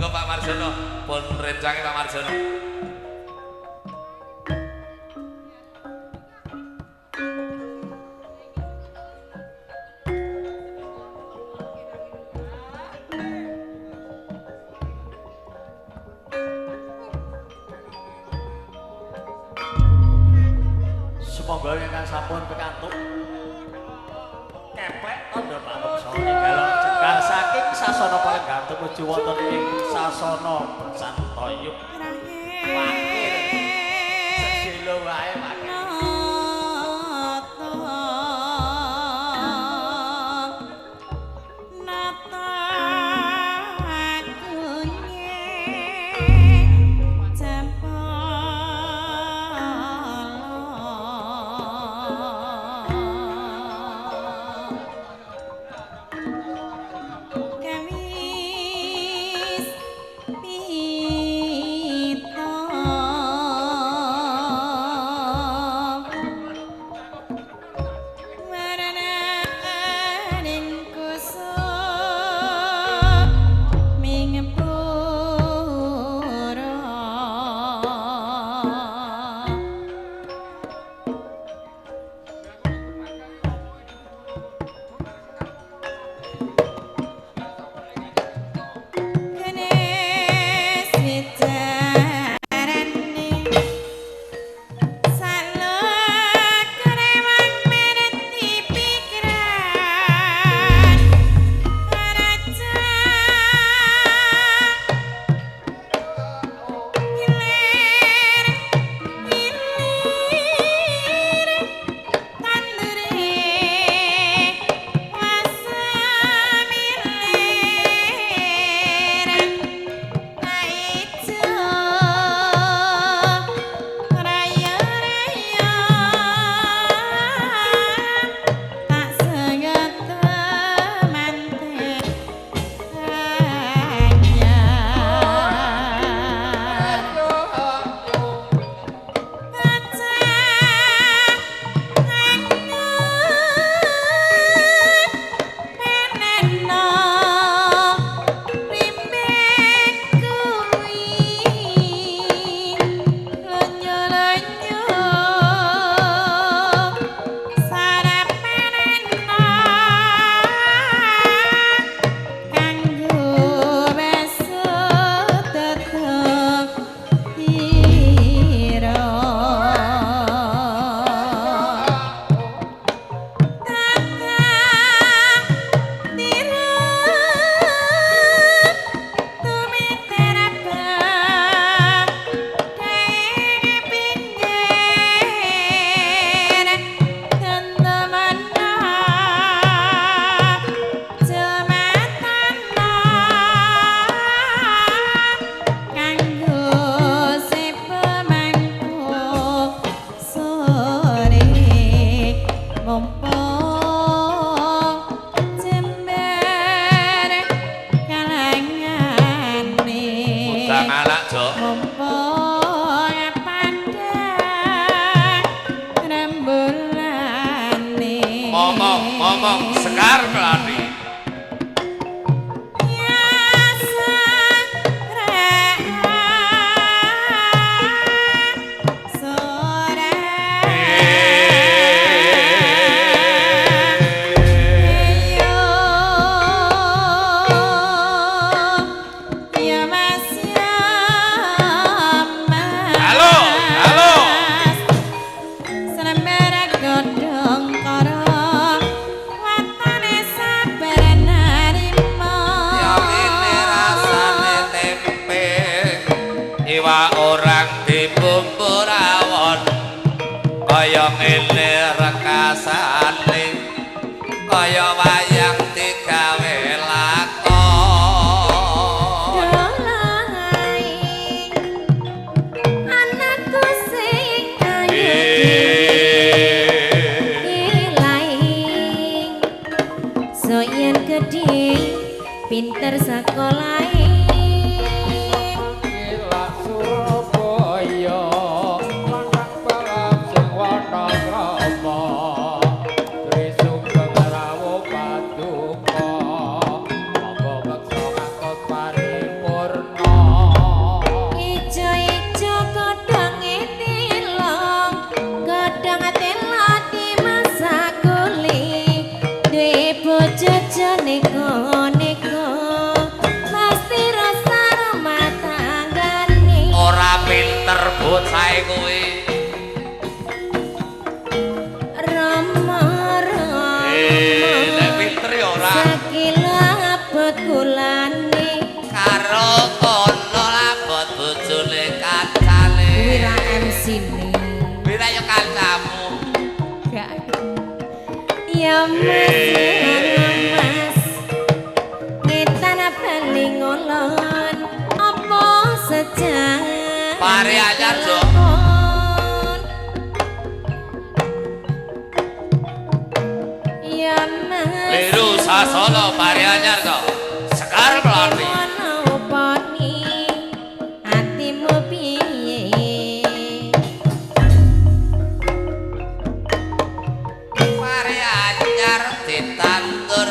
Monggo Pak Marjono, pun rencange Pak Marjono. Sumangga ingkang sampun pikantuk keplek tandha pameksa ninggal jengkar saking sasana palenggan tumuju wonten ing sasana Bersantayub. Wakil sedelo wae wakil. Pita. Bocah kuwi. Rama rama. Nek pinter ya ora. Sakilo abot kulane karo kono abot bojone kancane. Kuwi ra MC-ne. Kuwi ra ya kancamu. Gak. Ya Mas, Mas. Ngetan bali ngolon apa sejak Pare anyar, Jo. Ya Mas. Liru sasana pare anyar to. Sekar Melati. Ono uponi atimu piye? Pare anyar ditandur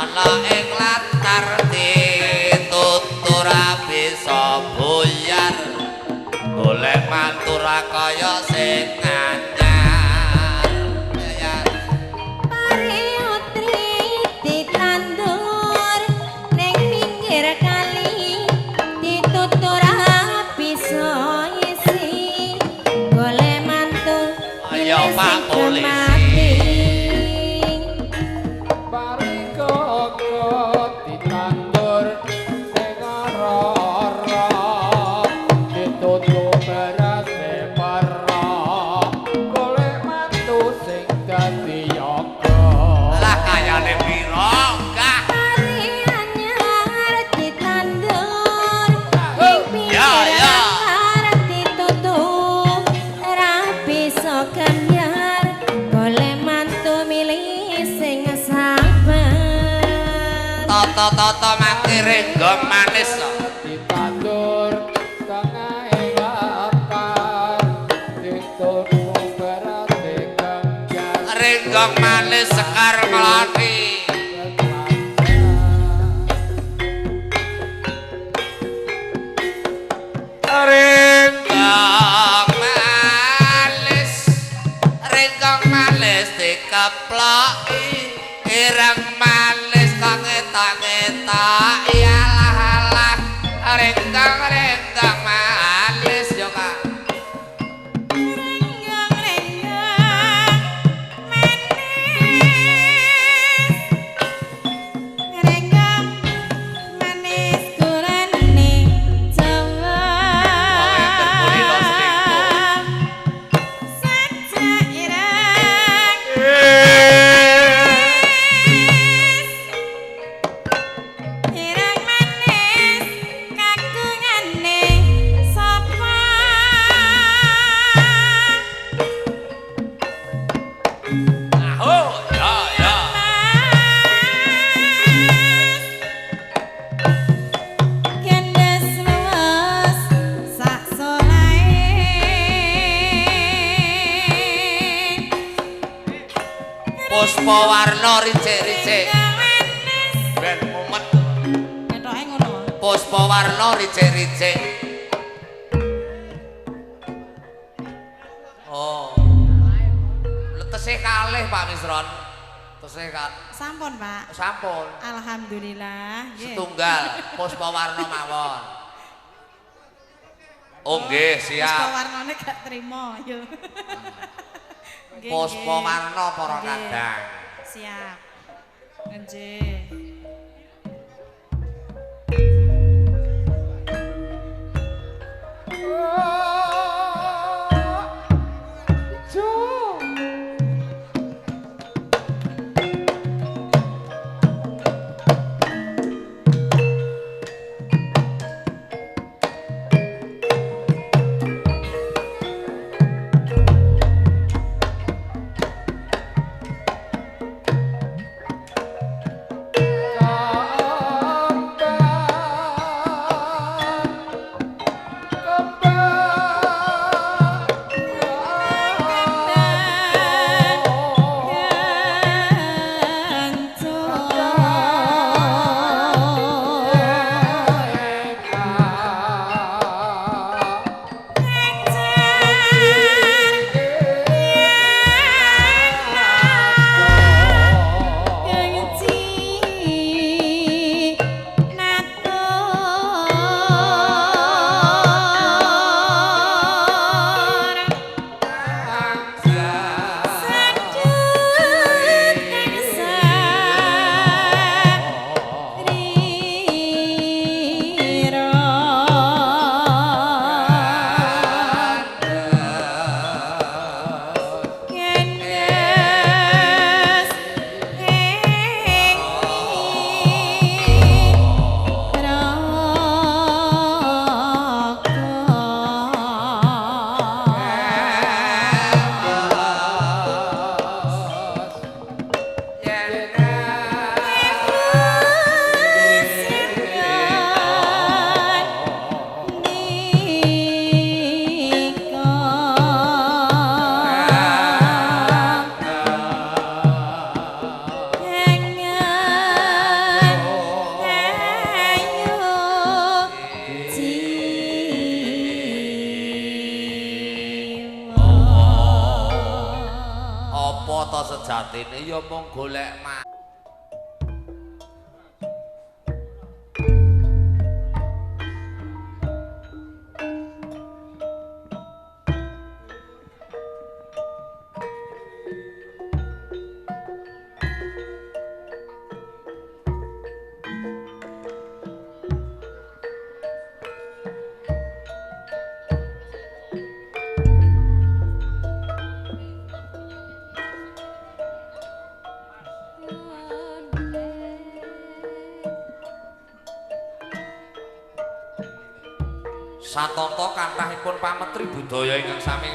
ana ing latar ditutur bisa buyar. Golek mantu ra kaya sing anyar. Ya. Pare utri ditandur ning pinggir kali ditutur bisa isi. Golek mantu Ayo, Pak Polisi. Mati. Pari koko ditandur sing ora-ora ditutup berase para golek mantu sing dadi yoga. Lah kayane pira? Enggak. Pari anyar ditandur ning pinggir Ya, ya. latar ditutup ra bisa kenyar golek mantu milih sing sabar. Toto-toto mangke renggong manis to. Ditandur tengahe latar ditutup berase kenjar. Renggong manis Sekar Melati. Renggong manis, renggong manis dikeploki, ireng manis kok ngetok-ngetok, alah alah, renggong-renggong manis yo Kak. Renggong-renggong manis, renggong manis kurane Jawa. Kulino selingkuh. Sajak ireng ireng manis kagungane sapa? Aho, ya ya. Mas gendes luwes sak solahe. Puspa warna ricik-ricik. Manis Ben mumet. ketoke ngono. Puspa warna ricik-ricik. Oh. Tesih kalih Pak Misron. Tesih Sampun, Pak. Sampun. Alhamdulillah. Nggih. Setunggal puspa warna mawon. Oh nggih, Puspa siap. warnane gak trimo yo. Nggih, Puspa nggih. warna para Nggih. kadang. Siap. Nggih. Sejatine ya mung golek Satata kathahipun pametri budaya ingkang sami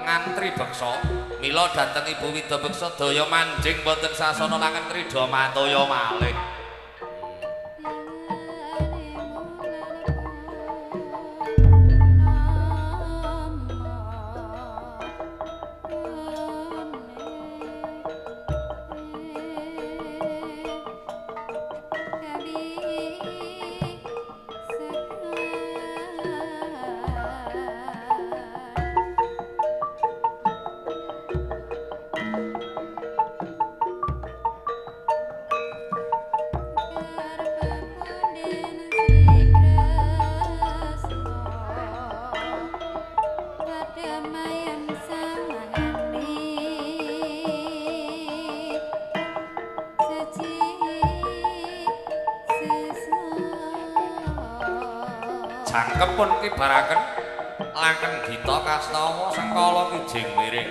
ngantri beksa mila dhateng Ibu Widabeksa daya manjing wonten sasana langen krida matoya malih. Jangkep pun kibaraken langen gita kastawa sengkala kijing miring.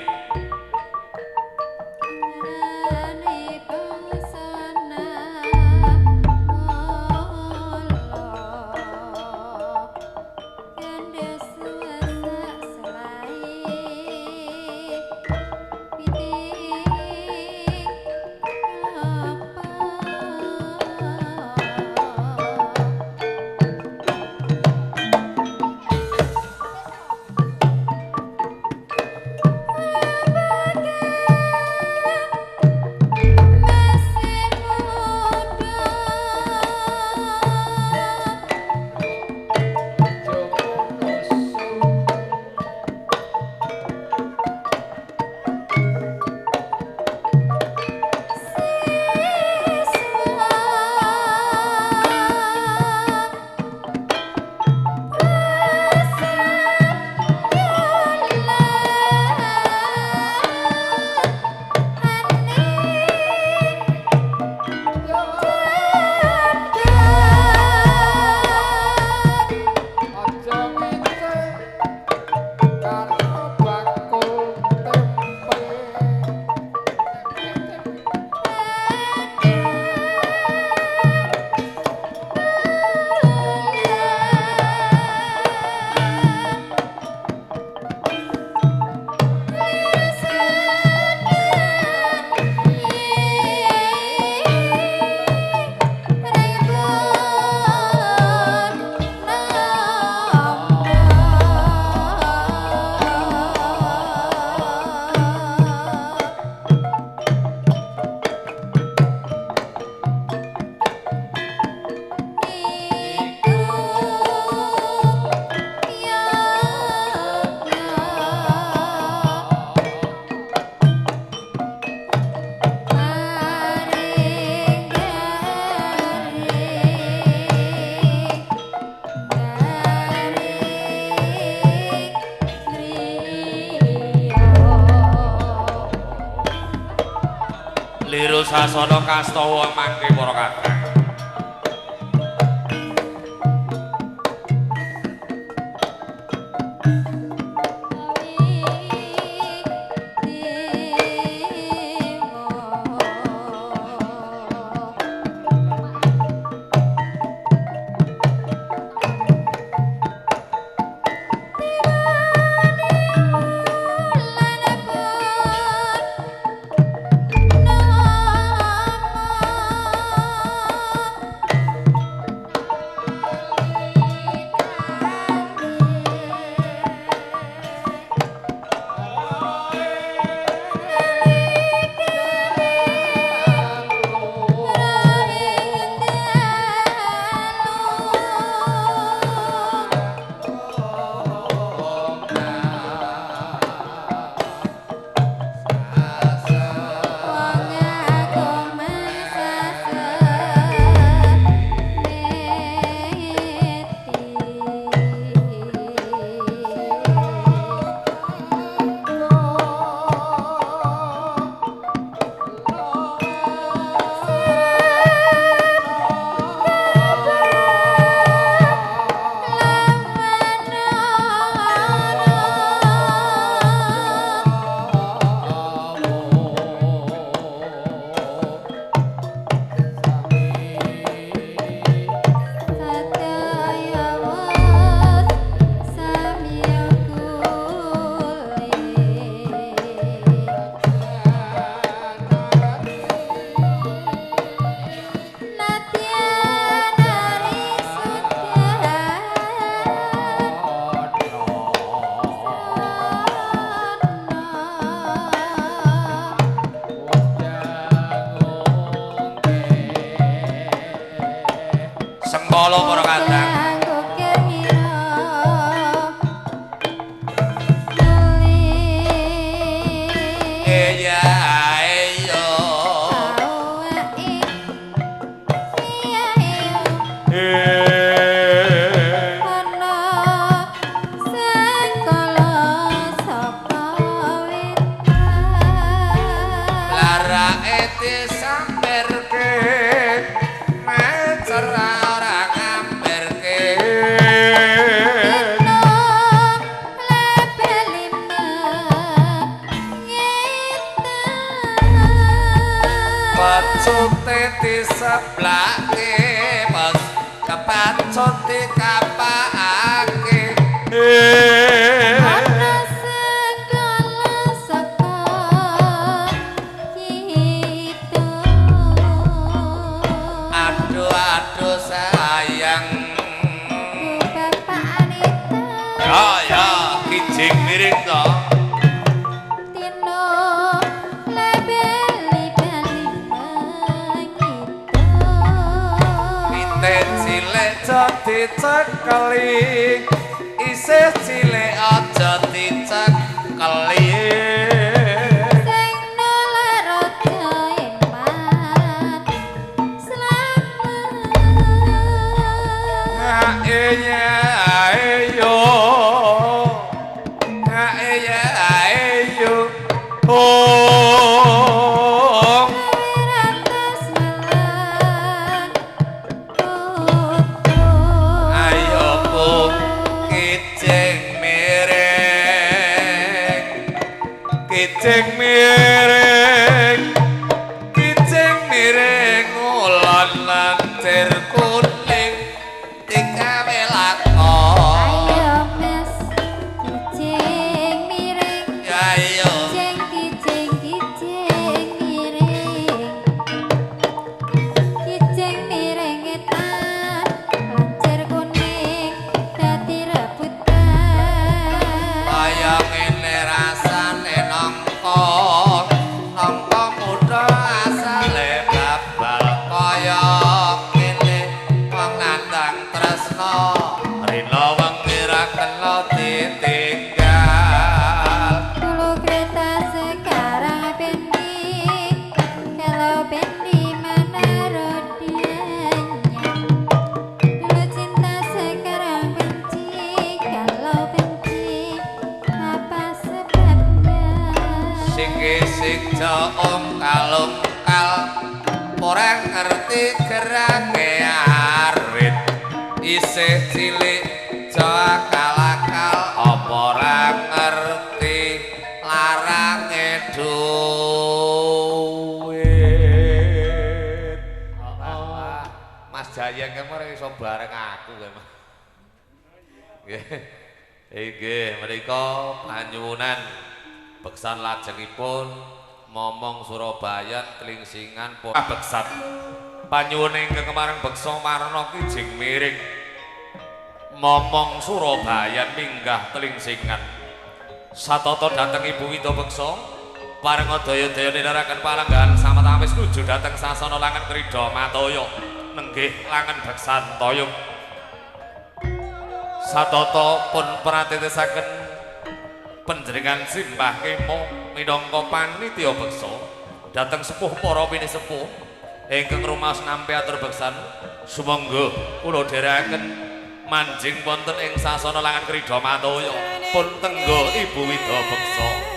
Liru sasana kastawa mangke para kakang. Nama diseblake bos kebacut dikapakake. Ana segala saka kita. Aduh aduh sayang. Bapak Anita. Ya ya kijing miring to. Tino lebeli bali mengito. Pite cilik aja dicekeli, isih cilik aja dicekeli. Sing nalar raja eman slamet. Ae ya ae yo. Ae ya ae yo. Oh. Ratus melang tutu. Ayo bu kijing miring, kijing miring, kijing miring ulon lancir kuning digawe lakon. Ayo mas kijing miring. Ya ayo. Kijing kijing kijing miring. Kijing miring etan lancir kuning dadi rebutan. Kaya ngene rasane nangka, nangka muda asale babal kaya ngene wong nandang tresna rina wengi ra kena ditinggal. Dulu kereta sekarang bendi, kalau bendi mana rodanya. Dulu cinta sekarang benci, kalau benci apa sebabnya? Sing sing ongkal-ongkal ora ngerti gerange arit, isih cilik jo akal-akal apa ora ngerti larange duit. Wah, Mas Jayeng kamu ora iso bareng aku kowe, Mas. Nggih. Inggih menika panyuwunan beksan lajengipun momong Surabayan klingsingan beksan. Panyuwun ingkang kemareng beksa marna kijing miring momong Surabayan minggah telingsingan. Satata dhateng Ibu Wida Beksa pareng daya-daya nindakaken palenggahan sametawis nuju dhateng sasana langen krida mataya nenggih langen beksan toyung. Satata pun pratitisaken panjenengan simbah kemo minangka panitia beksa dhateng sepuh para pinisepuh ingkang rumaos nampi atur beksan. Sumangga kula dherekaken manjing wonten ing sasana langen krida mataya pun tengga Ibu Wida Beksa.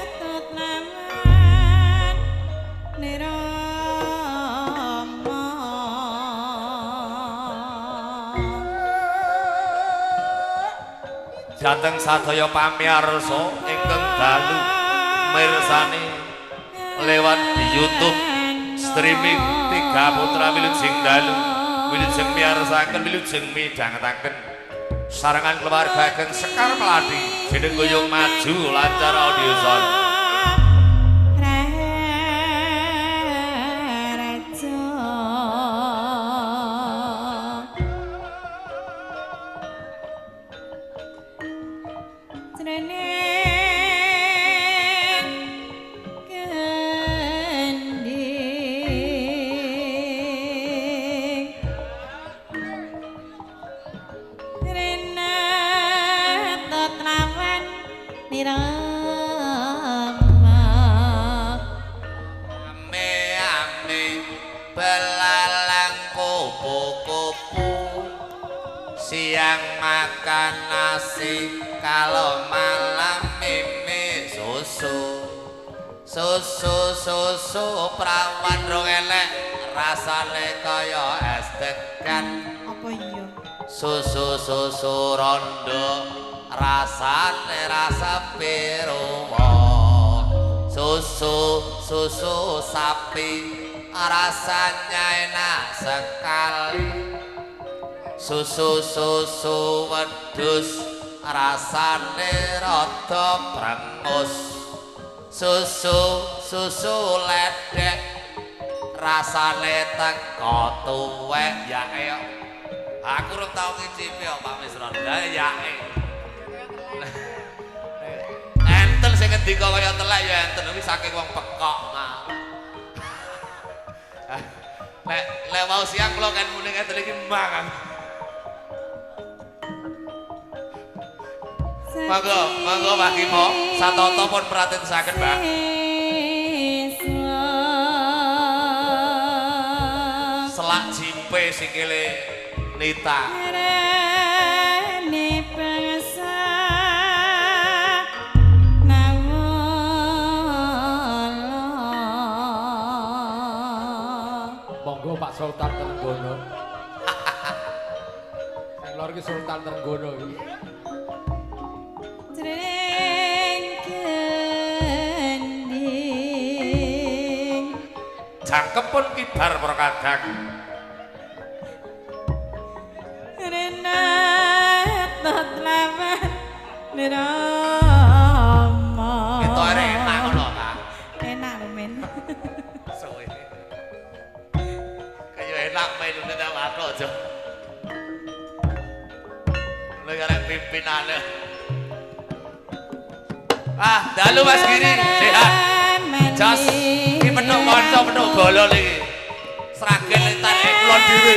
Dhateng sadaya pamiyarsa ingkang dalu mirsani lewat di YouTube streaming Tiga Putra Wilujeng Dalu, wilujeng miyarsakaken, wilujeng midhangetaken sarengan keluarga ageng Sekar Melati jeneng guyung maju lancar audio sound. Ame-ame belalang kupu-kupu, siang makan nasi kalau malam mimi susu. Susu susu prawan rong elek rasane kaya es degan. Apa iya? Susu susu rondo rasane rasa piruwa. Susu susu sapi rasanya enak sekali. Susu-susu wedhus rasane rada brengus. Susu-susu ledek rasane teko tuwek. Ya ayo. Aku urung tau ngicipi kok Pak Misron. Lah ya. Enten sing ngendika kaya telek ya enten kuwi saking wong pekok mah. Lek lek wau siang kula kan muni ngeten iki mangan. Monggo, monggo Pak Kimo, satata pun pratetisaken, Pak. Selak jipe sikile Nita. Rene bangsa nawala. Monggo Pak Sultan Trenggono. Sing lor iki Sultan Trenggono iki. Jreng gending Jangkep pun kibar para kadang. Renat lawan nirama. Ketok enak ngono ta. Enak lho men. Suwe. Kaya enak melune tak wathok aja. Lha karek pimpinane. Ah, dalu Mas Giri, sehat. Jos, iki petuk kanca, petuk bolo iki. Sragen letan kulon dhewe.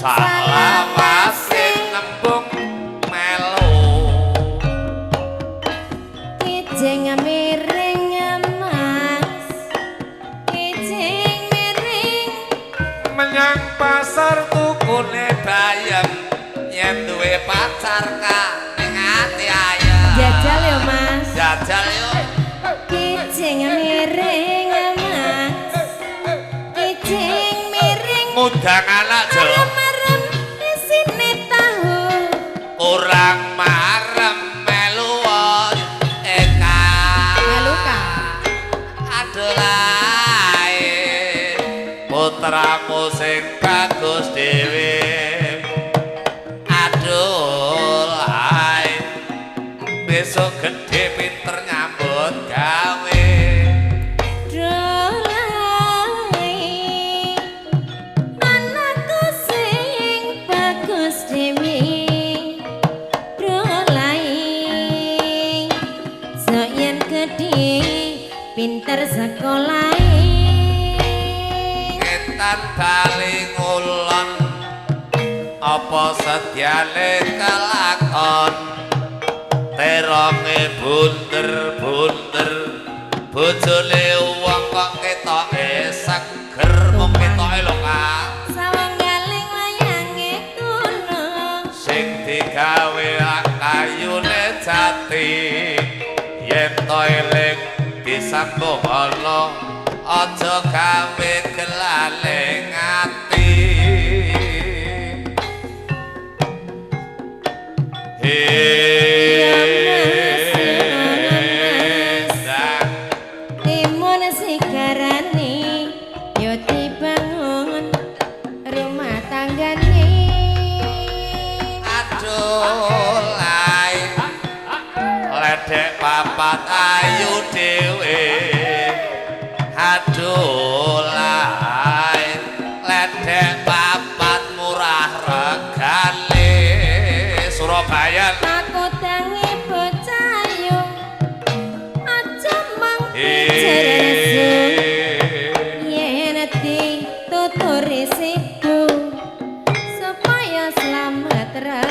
Salah wasit nembung melu. pasar tukune bayem yen duwe pacar ka ning ati ayem. Jajal yo Mas. Jajal yo. Kijing miring Mas. Kijing miring. Ngundang anak jo. Marem-marem isine tahu. Kurang marem melu eka. Melu ka. Adolai putramu sing bagus dhewe. Adolai besok gede pinter nyambut gawe. Dolai anakku sing bagus dhewe. Dolai sok yen gedhe pinter sekolah. Ngetan bali ngulon apa sedyane kelakon teronge bunder-bunder bojone wong kok ketoke seger mung ketoke lho Kak. Sawanggaling wayange kuno sing digawe kayune jati yen to eling disambung ana aja gawe gelane ati. Timun sigarane yo dibangun rumah tanggane. Aduh lai ledek papat ayu dhewe. Aduh lai ledek papat murah regane. Surabaya aku tangi bocah yo aja mang pijeresu yen dituturi sibu supaya selamat ra.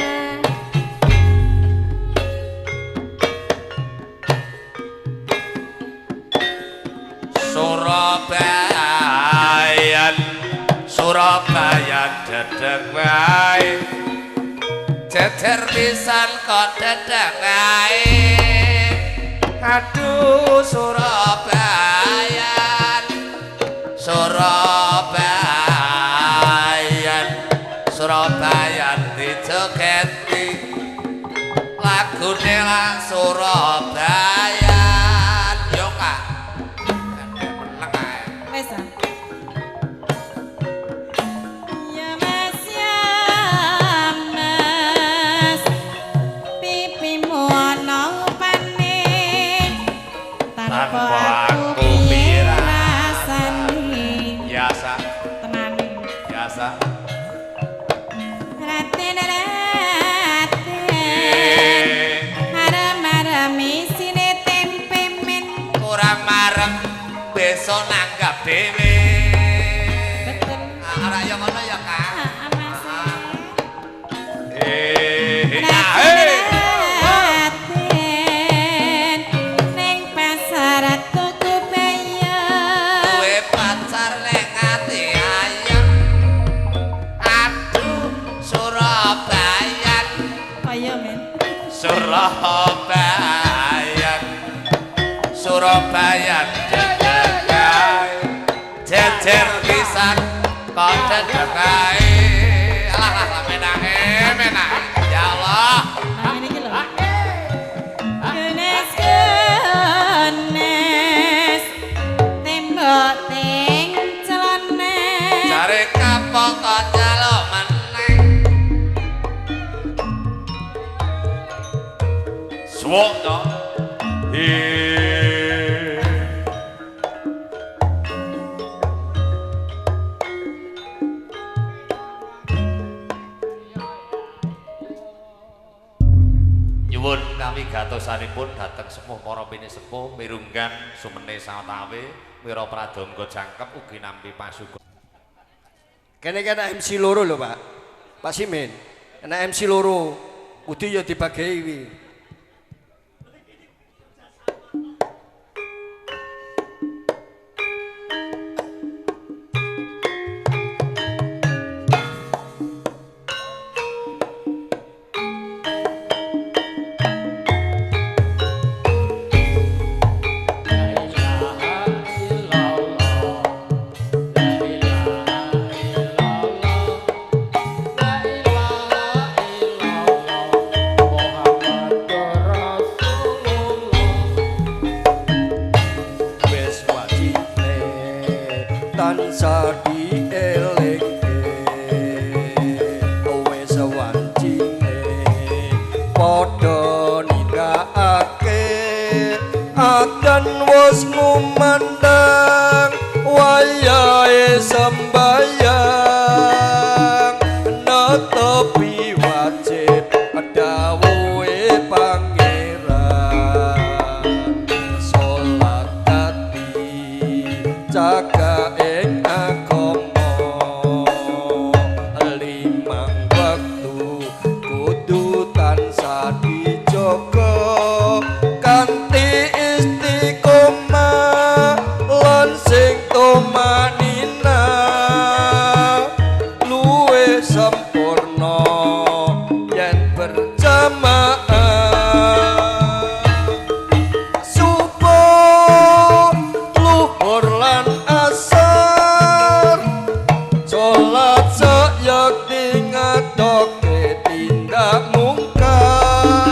Surabayan Surabayan dedeg wae jejer pisan kok dedeg wae. Aduh Surabayan Surabayan Surabayan dijogeti lagune lah Surabayan yo Kak. Meneng ae. Wes ah. Ya Mas ya Mas pipimu ana upane tanpa aku piye rasane. Biasa Tenane. biasa. Raten raten marem-marem isine tempe men. Kurang marem besok nanggap dhewe. Betul. Ora ya ngono ya Kak. Ah, Mas. Ya, eh. Raten ning pasar tuku bayam. Duwe pacar ning ati ayem. Aduh Surabayan Kaya men. Surabayan Surabayan dedeg kae jejer pisan kok dedeg kae. Alah alah menake menake ya Allah. Nah ngene iki lho. Kenes kenes tembok ting celane. Jare kapok kok njaluk meneng. Suwuk to. Nyuwun kawigatosanipun dhateng sepuh para pinisepuh mirunggan sumene sawetawis wira pradonga jangkep ugi nampi pasuka. Kene iki ana MC loro lho, Pak. Pak Simin, ana MC loro. Kudu ya dibagi kuwi. tansah dielingke wis wancine padha nindakake adan wis ngumandang wayahe sembayang netepi wajib dawuhe pangeran salat dadi cagake agama limang wektu kudu tansah dijaga kanthi istiqomah lan sing tumanina luwih sempurna yen berjamaah subuh luhur lan asar salat sayekti ngadoke tindak mungkar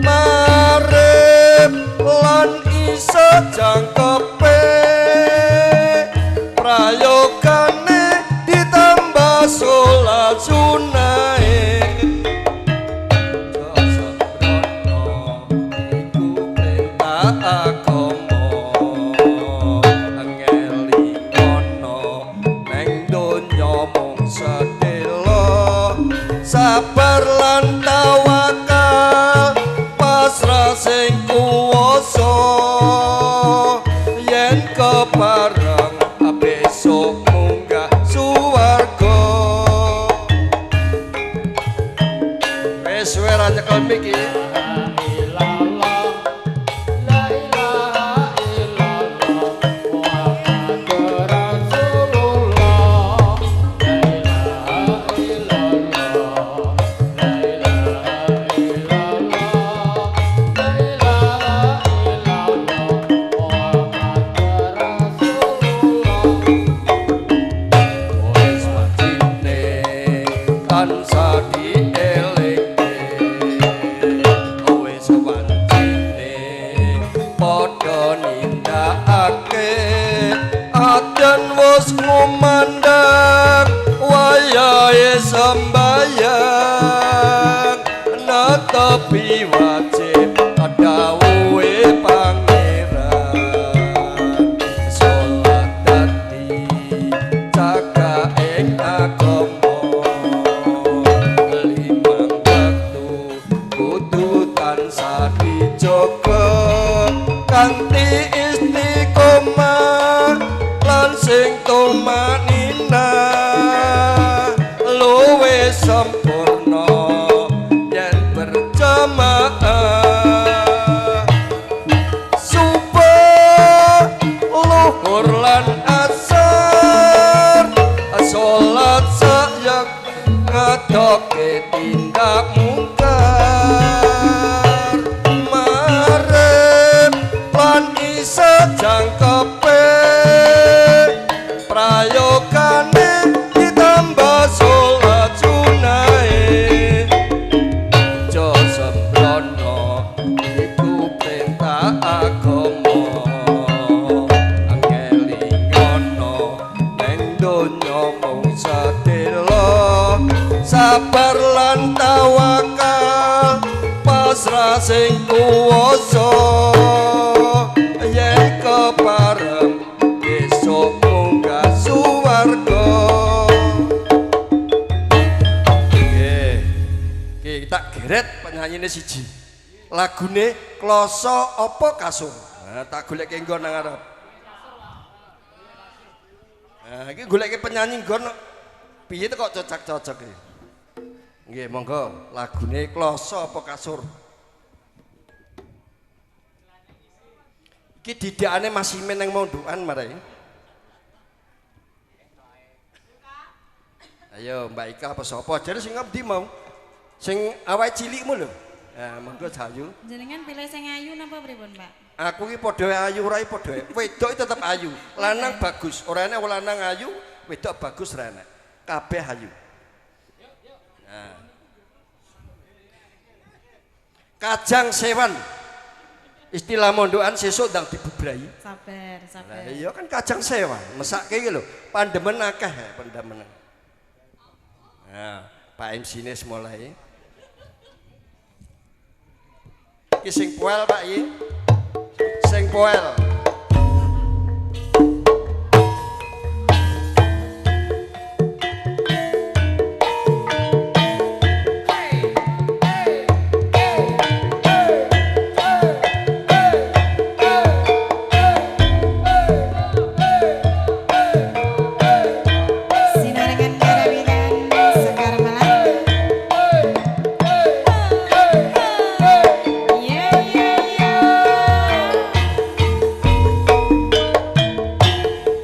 marep lan isa jangkepe prayogane ditambah salat sunahe sembrono iku perintah agama ngelingono neng donya mung sedelo sabar lan tawakal pasrah sing kuwasa yen kepareng besok munggah suwarga. Wis suwe ra nyekel mik iki. La ilaha illallah Muhammadur Rasulullah. La ilaha illallah, la ilaha illallah, la ilaha illallah Muhammadur Rasulullah. Wis wajine tansah dielingke wis wancine padha nindakake adan wis ngumandang wayahe sembayang netepi wajib dawuhe pangeran salat dadi cagake agama limang wektu kudu tansah dijaga kanthi istiqomah lan sing tumanina luwih sempurna yen berjamaah subuh luhur lan asar salat sayek ngadoke tindak mungkar marep lan isa jangkepe prayogane ditambah salat sunahe aja sembrono iku perintah agama ngelingono neng donya mung sedelo sabar lan tawakal pasrah sing kuwasa yen kepareng besok munggah suwarga. Nggih. Ki tak geret penyanyine siji. Lagune Kloso apa Kasur. Nah, tak goleke nggon nang ngarep. Nah, iki goleke penyanyi nggon piye to kok cocok-cocok iki. Nggih, monggo lagune Kloso apa Kasur. Iki didakane Mas Imin nang mondokan marai. Ayo Mbak Ika apa sapa? Jare sing ngendi mau? Sing awake cilikmu lho. Nah, monggo Jayu. Jenengan pilih sing ayu napa pripun, Pak? Aku ki padha ayu ora padha. Wedok tetep ayu, lanang bagus. Ora enek lanang ayu, wedok bagus ora enek. Kabeh ayu. Nah. Kajang Sewan. Istilah mondokan sesuk ndang dibubrai. Sabar, sabar. Lah iya kan kajang sewa, mesake iki lho. Pandemen akeh pandemen. Nah, Pak MC-ne mulai. Iki sing poel Pak iki. Sing poel. Sinarengan karawitan Sekar Melati. Yo yo yo.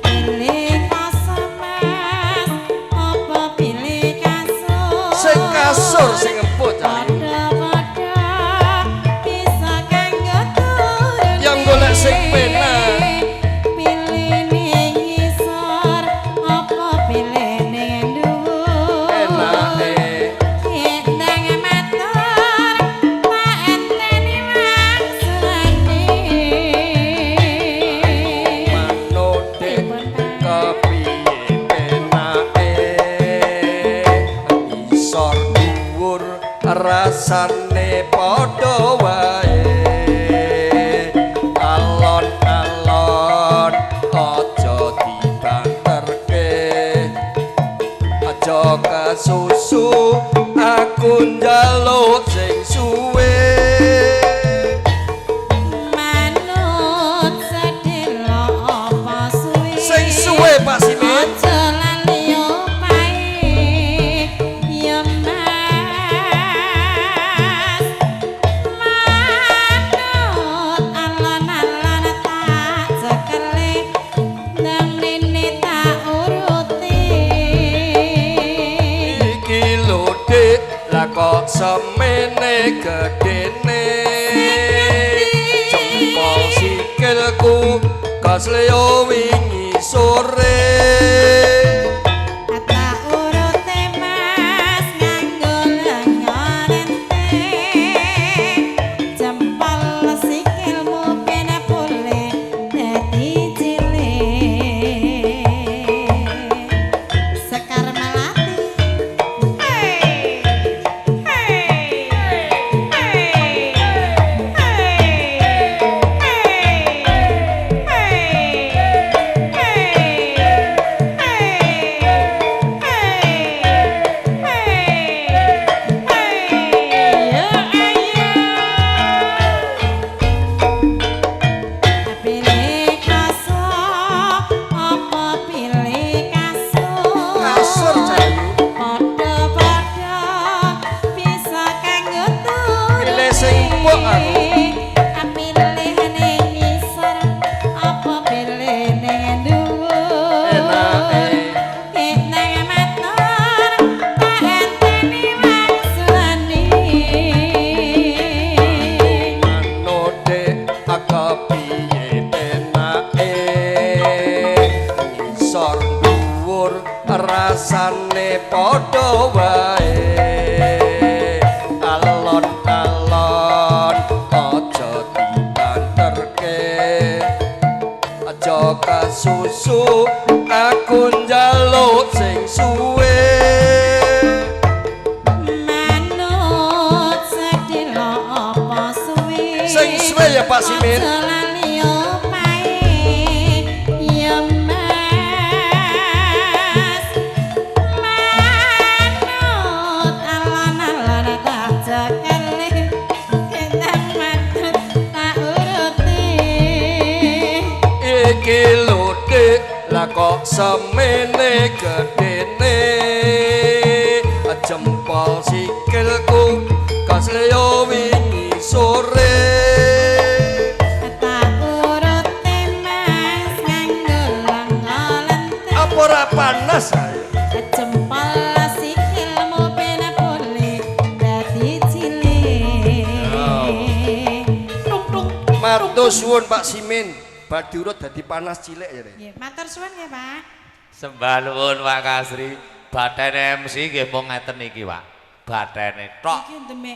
Pilih kasur mas, apa pilih kasur? Sing kasur sing empuk cah. Padha-padha bisa kanggo turune. Yang golek sing penak. Pilih ning ngisor apa pilih ning dhuwur? Enake. Kendang matur tak enteni wangsulane. Manut kepiye penake isor dhuwur rasane padha wae alon-alon aja dibanterke aja kesusu aku njaluk sing suwe. Manut sedelo apa suwe? Sing suwe Pak Simin. Aja lali opahe ya Mas. Manut alon-alon tak cekele nang rene tak uruti. Iki lho Dik, lah kok semene gedene jempol sikilku kasleo wingi sore. Tak urute Mas nganggo lengan rente. Jempol sikilmu ben pulih dadi cilik. Sekar Melati. Hey hey hey hey Pilih kasur apa pilih kasur? Kasur Cahayu. Padha-padha bisa kanggo turune. Pilih sing empuk aku. Pilih ning ngisor apa pilih ning dhuwur? Enake. Nang matur tak enteni wangsulane. Manut Dik, kepiye penake ngisor dhuwur rasane padha wae alon-alon aja dibanterke aja kesusu aku njaluk sing suwe. Manut sedelo apa suwe? Sing suwe ya Pak Simin. Aja lali opahe ya Mas. Manut alon-alon tak cekele kendang matut tak uruti. Iki lho Dik, lah kok semene gedene jempol sikilku kasleo wingi sore. Tak urute Mas nganggo lenga lente. Apa ora panas ae? Jempol sikilmu ben pulih dadi cilik. Tung tung. Matur suwun Pak Simin, bar diurut dadi panas cilik ya. Rek. Nggih, matur suwun nggih, Pak. Sembah nuwun Pak Kasri. Bathene MC nggih mung ngeten iki, Pak. Bathene tok. Iki demek.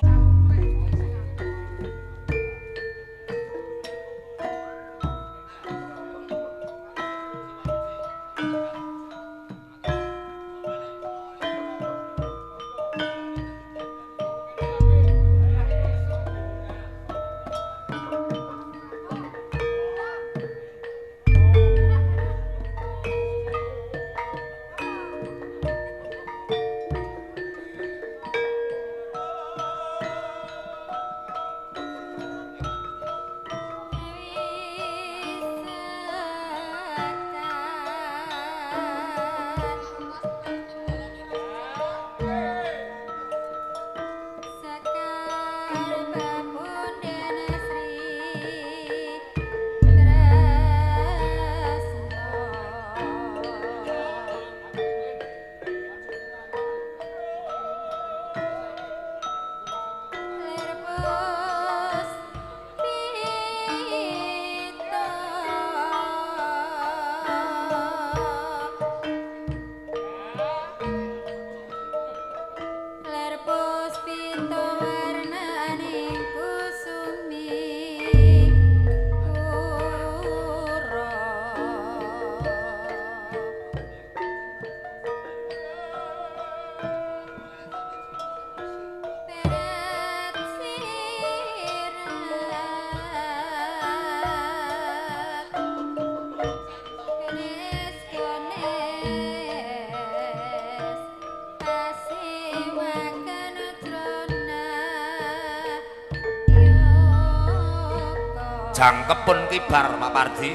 Jangkepun kibar Pak Pardi.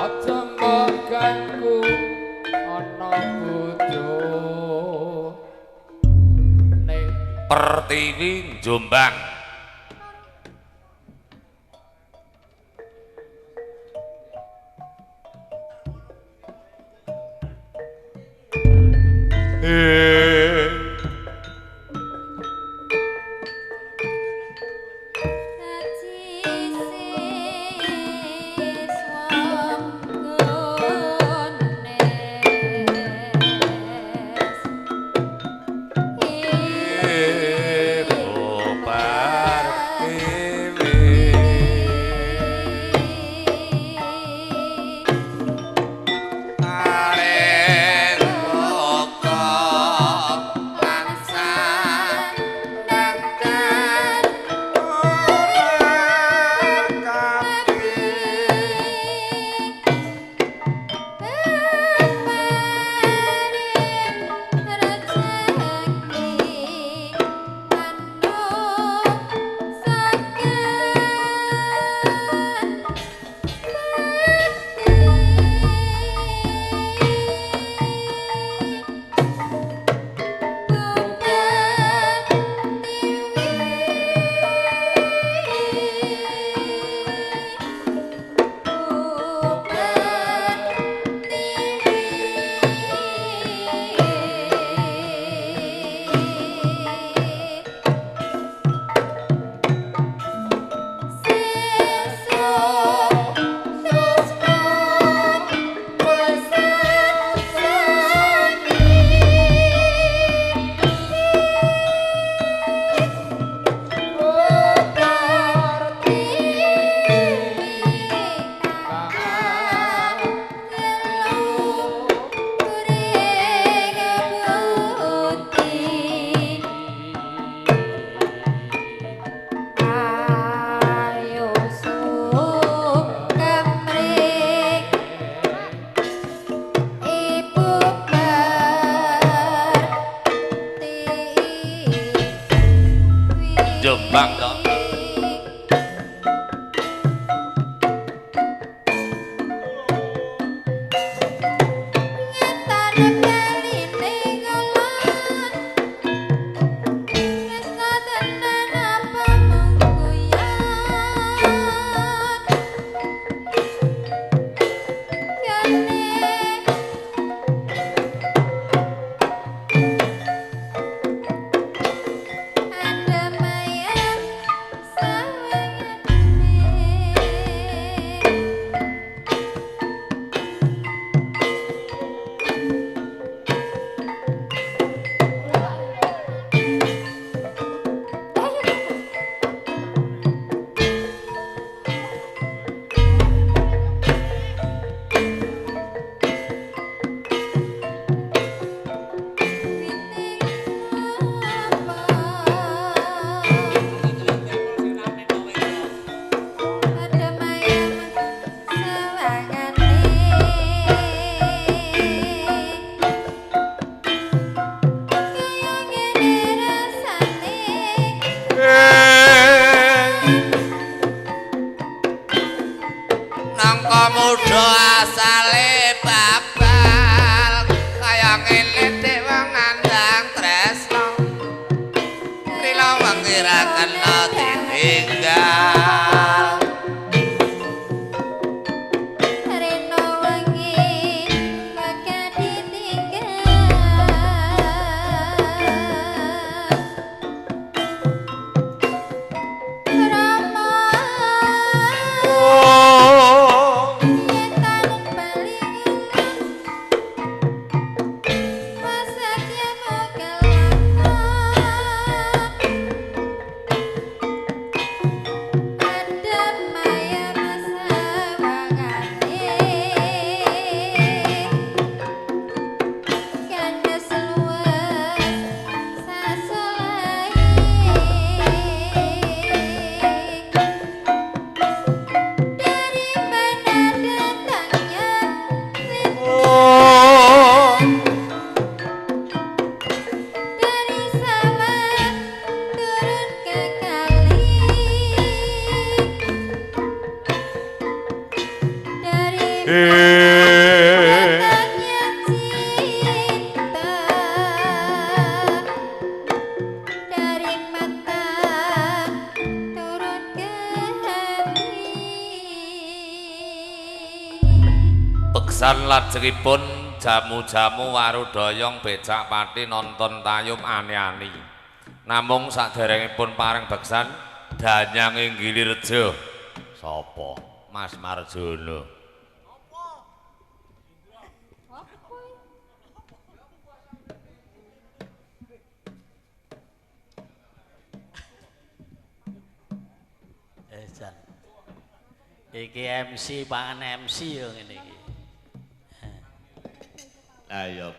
Aja mbok ganggu ana bojo. Pertiwi Jombang. Jombang toh. Dari mana Beksan lajengipun jamu-jamu warudoyong becak pati nonton tayub ani-ani. Namung saderengipun pareng beksan danyang ing Gilirejo. Sapa? Mas Marjono. Eh, Jan. Iki MC pangan MC yo ngene iki. Ayo.